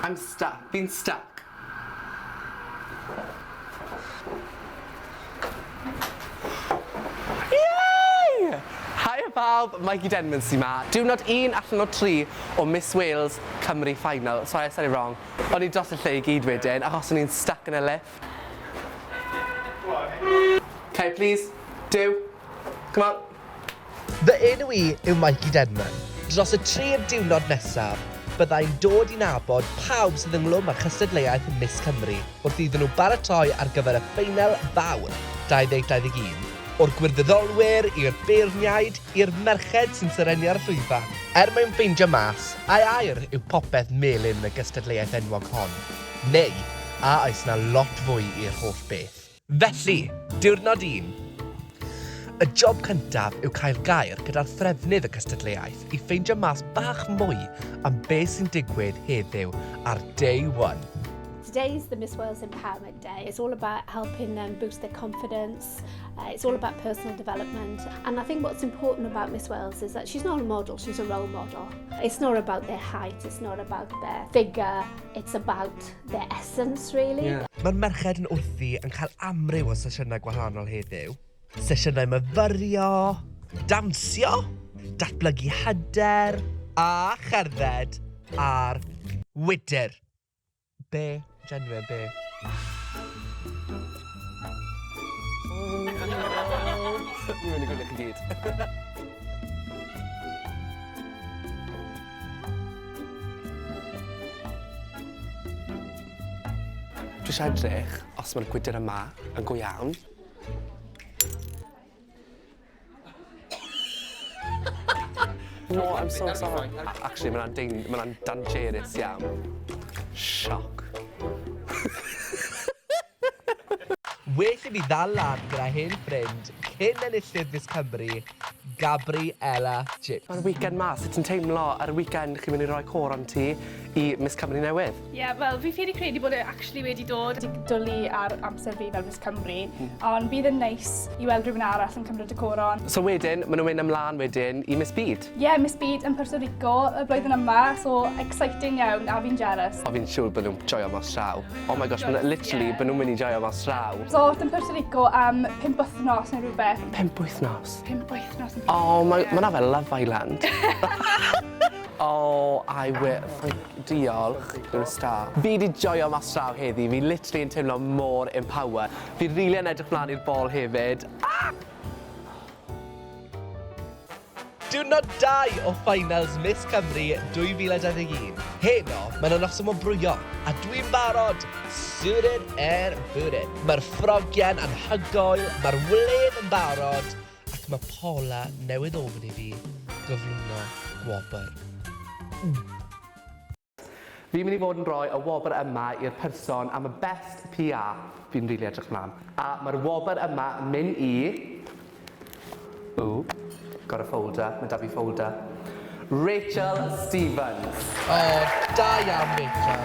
I'm stuck. Fi'n stuck. Yay! Haia pawb, Mikey Denman sy 'ma. Diwrnod un allan o tri o Miss Wales Cymru Final. Sorry, I said it wrong. O'n i dros y lle i gyd wedyn, achos o'n i'n stuck yn y lift. Okay, please, do. Come on. Fy enw i yw Mikey Denman. Dros y tri'r diwrnod nesaf, bydda i'n dod i nabod pawb sydd ynghlwm â chystadleuaeth Miss Cymru wrth iddyn nhw baratoi ar gyfer y ffeinal fawr 2021. O'r gwirfoddolwyr, i'r beirniaid, i'r merched sy'n serennu ar y llwyfan. Er mwyn ffeindio mas ai aur yw popeth melyn yn y gystadleuaeth enwog hon, neu a oes 'na lot fwy i'r holl beth. Felly, diwrnod un. Y job cyntaf yw cael gair gyda'r threfnydd y cystadleuaeth i ffeindio mas bach mwy am beth sy'n digwydd heddiw ar day one. Today's the Miss Wales Empowerment Day. It's all about helping them boost their confidence. It's all about personal development. And I think what's important about Miss Wales is that she's not a model, she's a role model. It's not about their height, it's not about their figure, it's about their essence really. Yeah. Mae'r merched yn wrthi yn cael amryw o sesiynau gwahanol heddiw. Sesiynau myfyrio, dawnsio, datblygu hyder a cherdded ar wydr. Be? Genuine, be? Dwi'n mynd i gwylio chi gyd. Dwi eisiau edrych os mae'r gwydr yma yn go iawn. No, I'm so sorry. Actually, mae'n ma dangerous iawn. Sioc. Well i fi ddal lan gyda hen ffrind cyn enillydd Miss Cymru, Gabriella James. Mae'r weekend 'ma, sut ti'n teimlo ar y weekend chi'n mynd i roi coron ti i Miss Cymru newydd? Ie, yeah, wel, fi ffili credu bod e actually wedi dod. Di dwlu ar amser fi fel Miss Cymru, ond bydd yn neis i weld rhywun arall yn cymryd y coron. So wedyn, maen nhw'n mynd ymlaen wedyn i Miss Byd? Ie, yeah, Miss Byd yn Puerto Rico y blwyddyn yma, so exciting iawn a fi'n jealous. O, fi'n siŵr bod nhw'n joio mas draw. Oh my gosh, yeah. Literally, bod nhw'n mynd i joio mas draw. So, yn Puerto Rico am 5 wythnos neu rhywbeth. 5 wythnos? 5 wythnos. Yn Oh my, yeah. Mae fel Love Island. Oh, I will. Thank, diolch. You're a star. Fi di joio mas draw heddi. Fi literally yn teimlo mor empower. Fi really yn edrych mlaen i'r bol hefyd. Ah! Diwrnod 2 o Finals Miss Cymru 2021. Heno, mae'n noson wobrwyo, a dwi'n barod, suited and booted. Mae'r ffrogiau'n anhygoel, mae'r wledd yn barod, ac mae Paula newydd ofyn i fi gyflwyno gwobr. Fi'n mynd i fod yn rhoi y wobr yma i'r person am y best PR. Fi'n rili edrych mlaen. A mae'r wobr yma yn mynd i... Ooh, got a folder. Mae da fi folder. Rachel Stevens. O, da iawn, Rachel.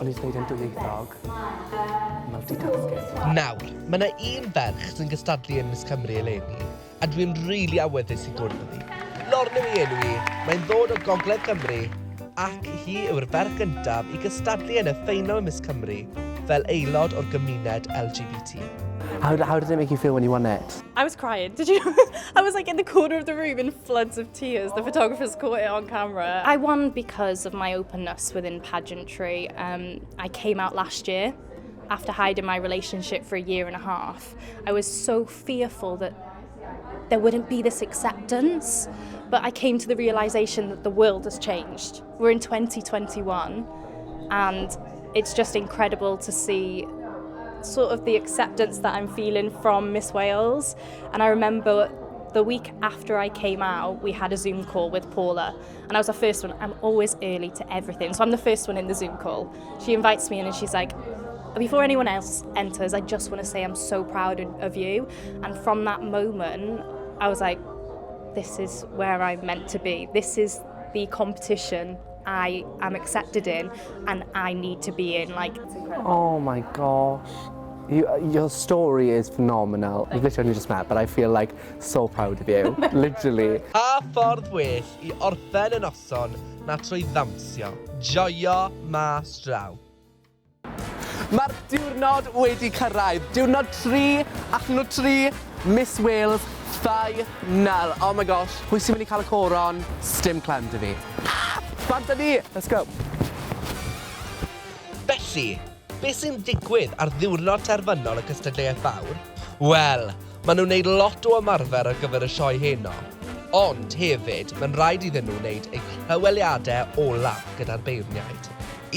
O'n i'n dweud yn dwyieithog. Multitasking. Nawr, mae yna un ferch sy'n gystadlu yn Miss Cymru eleni, a dwi'n rili really awyddus i gwrdd â hi. Lorna yw ei enw hi, mae'n ddod o Gogledd Cymru, ac hi yw'r ferch gyntaf i gystadlu yn y ffeinal Miss Cymru fel aelod o'r gymuned LGBT. How did it make you feel when you won it? I was crying. Did you? I was like in the corner of the room in floods of tears. The photographers caught it on camera. I won because of my openness within pageantry. I came out last year after hiding my relationship for a year and a half. I was so fearful that there wouldn't be this acceptance, but I came to the realization that the world has changed. We're in 2021 and it's just incredible to see sort of the acceptance that I'm feeling from Miss Wales. And I remember the week after I came out, we had a Zoom call with Paula, and I was the first one. I'm always early to everything, so I'm the first one in the Zoom call. She invites me in and she's like, "Before anyone else enters, I just want to say I'm so proud of you." And from that moment, I was like, "This is where I'm meant to be. This is the competition I am accepted in and I need to be in." Like, Oh my gosh. Your story is phenomenal. We've literally only just met, but I feel like so proud of you. Literally. Pa ffordd well i orffen y noson na trwy ddawnsio? Joio mas draw. Mae'r diwrnod wedi cyrraedd. Diwrnod 3 allan o 3, Miss Wales Final. Oh my gosh, pwy sy'n mynd i cael y coron? Sdim clem 'da fi. Ah, bant â ni! Let's go. Felly, beth sy'n digwydd ar ddiwrnod terfynol y cystadleuaeth fawr? Wel, maen nhw'n gwneud lot o ymarfer ar gyfer y sioe heno. Ond hefyd, mae'n rhaid iddyn nhw wneud eu clyweliadau olaf gyda'r beirniaid.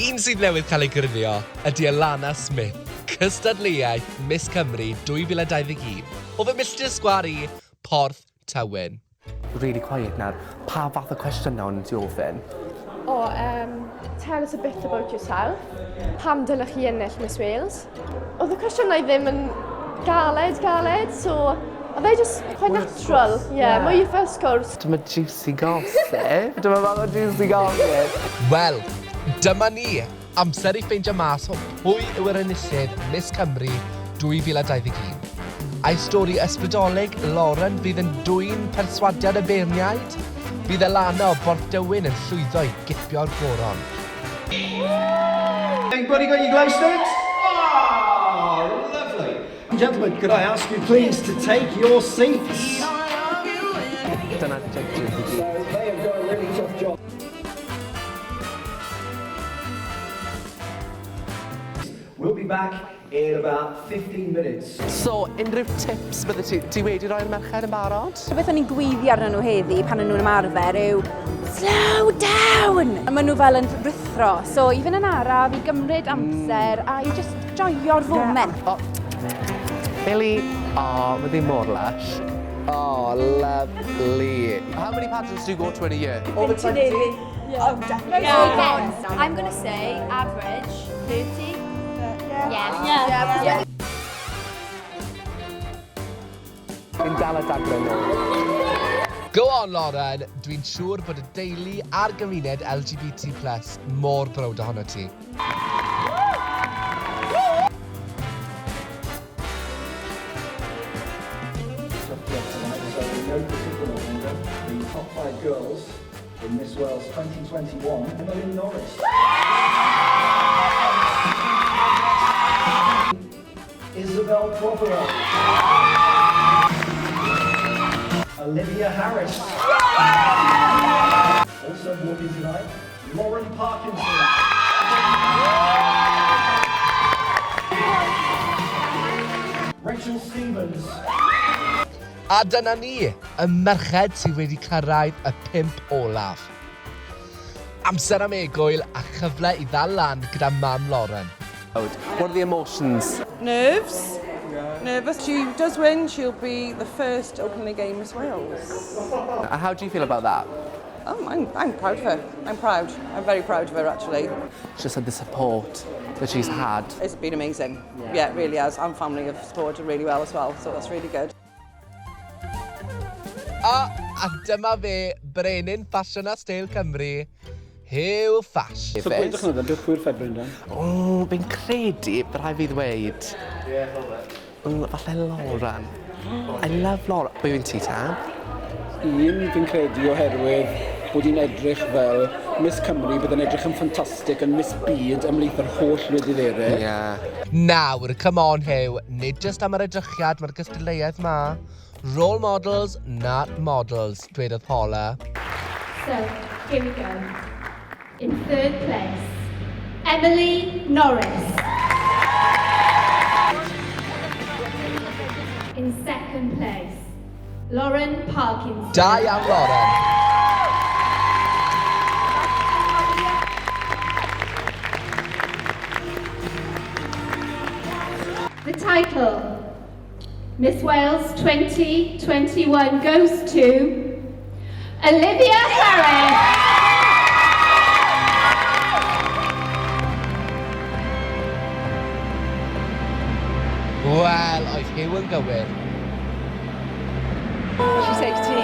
Un sydd newydd cael ei grinio ydy Alana Smith, cystadleuaeth Miss Cymru 2021, o fy milltir sgwâr i, Porth Tywyn. Really quiet nawr. Pa fath o cwestiynau o'n ti ofyn? O, tell us a bit about yourself. Pam dylech chi ennill Miss Wales? Oedd y cwestiynau ddim yn galed, galed, so oedd e just quite natural. Yeah, mwy fel sgwrs. Dyma juicy gossip. Dyma fath o juicy gossip. Wel, dyma ni! Amser i ffeindio mas o pwy yw yr enillydd Miss Cymru 2021. A'i stori ysbrydolig Lauren fydd yn dwyn perswadiad y beirniaid? Bydd Alana o Borth Dywyn yn llwyddo i gipio'r goron. Anybody got your glow sticks? Oh, lovely. Gentlemen, could I ask you please to take your seats? Dyna judges i gyd. So they have got a really tough job. We'll be back in about 15 minutes. So, unrhyw tips bydde ti wedi roi'r merched yn barod? Beth o'n i'n gweiddi arnyn nhw heddi pan o'n nhw'n ymarfer yw "Slow down!" A maen nhw fel yn rhuthro. So i fynd yn araf, i gymryd amser a i just joio'r foment. Oh. Billy, oh, mae ddim mor lush. Oh, lovely. How many pageants do you go to in a year? Over 20? Oh, definitely. Yeah. I'm going to say average 30. Yeah. Yeah. Fi'n dal y daglen nhw. Go on, Lauren! Dwi'n siŵr bod y deulu a'r gymuned LGBT+ mor browd ohono ti. Tough job tonight, so in no particular order, the top five girls in Miss Wales 2021, Emily Norris. Isabel Prothero. Olivia Harris. Also walking tonight, Lauren Parkinson. Rachel Stevens. A dyna ni, y merched sydd wedi cyrraedd y pump olaf. Amser am egwyl a chyfle i ddal lan gyda mam Lauren. What are the emotions? Nerves. Nervous. She does win, she'll be the first openly gay Miss Wales. And how do you feel about that? Oh, I'm proud of her. I'm proud. I'm very proud of her, actually. Just had the support that she's had. It's been amazing. Yeah, it really has. And family have supported her really well as well, so that's really good. A dyma fe, brenin ffasiwn a steil Cymru, Huw Ffash. So gwedwch nhw then, beth pwy'r ffefryn dan? O, fi'n credu, bydd rhaid fi ddweud. Falle Lauren. I love Lauren. Pwy yw'n ti ta? Un fi'n credu oherwydd bod hi'n edrych fel Miss Cymru, bydd yn edrych yn ffantastig yn Miss Byd ymhlith yr holl wledydd eraill. Yeah. Nawr, come on Huw, nid jyst am yr edrychiad mae'r gystadleuaeth ma. Role models, not models, dwedodd Paula. So, here we go. In third place, Emily Norris. In second place, Lauren Parkinson. Da iawn, Lauren. The title, Miss Wales 2021, goes to Olivia Harris. Wel, oedd Huw yn gywir. She's 18.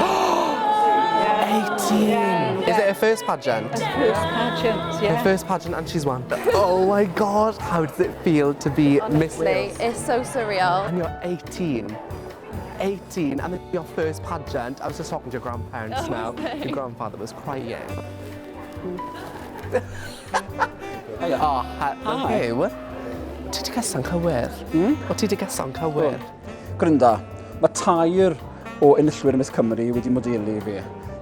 18! Is it a first pageant? Her first pageant, yeah. Her first pageant and she's won. Oh my God, how does it feel to be Miss Honestly, Wales? it's so surreal. And you're 18. 18, and then your first pageant. I was just talking to your grandparents Oh, now. okay. Your grandfather was crying. Oh, Hi. hello. Ti 'di guesso'n cywir? O ti 'di guesso'n cywir? Gwranda, mae tair o enillwyr Miss Cymru wedi modelu i fi.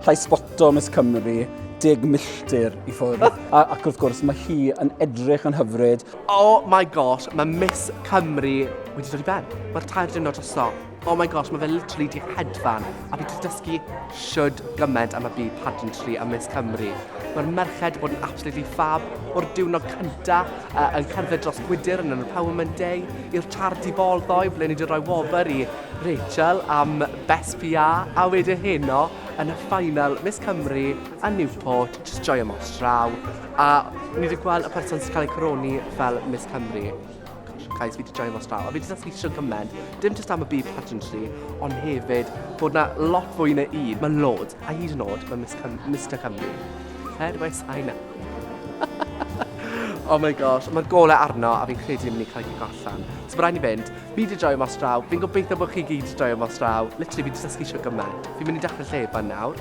Llai sboto Miss Cymru, 10 milltir i ffwrdd. Ac wrth gwrs, mae hi yn edrych yn hyfryd. Oh my gosh, mae Miss Cymru wedi dod i ben. Mae'r 3 diwrnod drosto. Oh my gosh, mae fe literally di hedfan. A fi wedi dysgu shwd gymaint am y byd pageantry a Miss Cymru. Mae'r merched wedi bod yn absolutely fab o'r diwrnod cynta yn cerdded dros gwydr yn yr Empowerment Day, i'r charity ball ddoe, ble ni wedi rhoi wobr i Rachel am Best PR, a wedyn heno yn y final Miss Cymru yn Newport, just joio mas draw. A ni wedi gweld y person sy'n cael ei coroni fel Miss Cymru. Gosh, guys, fi wedi joio mas draw. A fi wedi dysgu shwd gymaint, dim just am y byd pageantry, ond hefyd bod na lot fwy na un. Mae loads, a hyd yn oed, mae Miss Cym Mr Cymru. Where do I sign up? Oh my gosh, mae'r golau arno a fi'n credu ni'n mynd i cael ei allan. So mae rhaid ni fynd. Fi wedi joio mas draw. Fi'n gobeithio bod chi gyd wedi joio mas draw. Literally, fi wedi dysgu shwd gymaint. Fi'n mynd i dechrau llefen nawr.